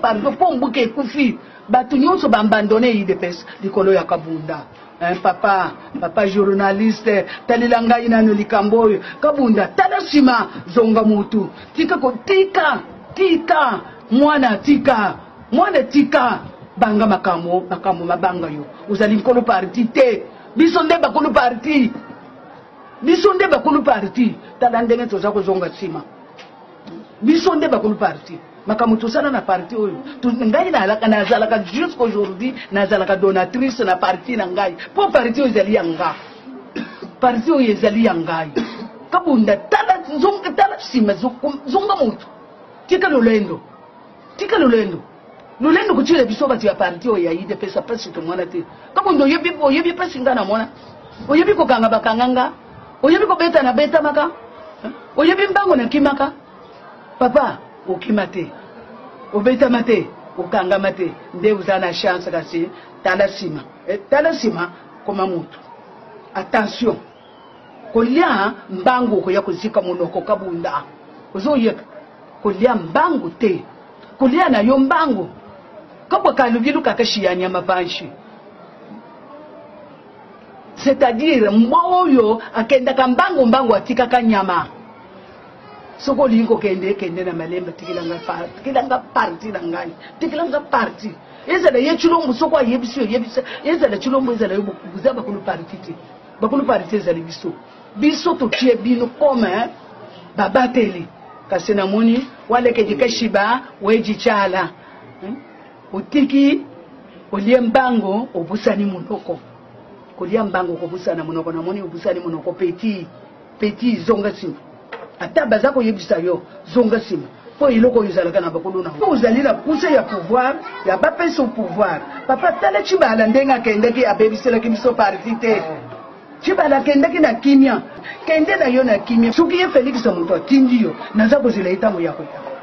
pardon mpo mbuka ekufi. Bato nyonso ba abandonne UDPS likolo ya Kabunda. Hein, papa, papa journaliste, talela ngai nano likambo oyo. Kabunda, tala nsima, zonga mutu. Tika ko tika, tika mwana tika, mwana tika banga makambo, makambo mabanga yo. Ozali nkolo parti te. Biso nde bakolo parti. Biso nde bakolo parti. Tala ndenge toza kozonga nsima. Biso nde bakolo parti. Makambo tosala na parti oyo, ngai nazalaka jusqu'aujourd'hui nazalaka donatrice na parti na ngai, mpo parti oyo ezali ya nga, parti oyo ezali ya ngai. Kabunda, tala zonga, tala nsima, zonga moto, tika lolendo, tika lolendo, lolendo kotiela biso bato ya parti oyo ya UDPS mpasi tomona te. Kabunda, oyebi, oyebi mpasi nga namona, oyebi kokanga bakanga nga, oyebi kobeta na betamaka, oyebi mbango nakimaka. Papa okima te, obetama te, okangama te, nde oza na chance. Kasi tala nsima, eh, tala nsima, koma mutu. Attention, kolia mbangu okoya kozika monoko. Kabunda, ozoyeka kolia mbangu te, kolia na yo mbangu kabwa kalubilu kakashiya nyama panshi, c'est-à-dire mbwa oyo akendaka mbangu mbangu atikaka nyama. Soki olingi kokende, kende na malembe. Tikelanga parti na ngai, tikelanga parti. Ezala ye Tshilombo, soki ayebisi yo, yebisa. Ezala Tshilombo, ezala yo, boza bakolo parti te. Bakolo parti ezali biso. Biso totie bino comme babateli. Kasi namoni walekedi kashiba weji chala, otiki olie mbango, obusani monoko. Kolia mbango, kobusana monoko. Namoni obusani monoko, petit petit. Zonga nsima, ata baza koyebisa yo, zonga nsima, mpo eloko oyo ezalaka na bakolo na ozali na posa ya pouvoir ya bapesa pouvoir. Papa, tala Tshibala ndenge akendaki, abebiselaki biso parti te. Tshibala akendaki na kimia, kende na yo na kimia. Soki ye Félix moto atindi yo, naza kozela ye ntango ya koya.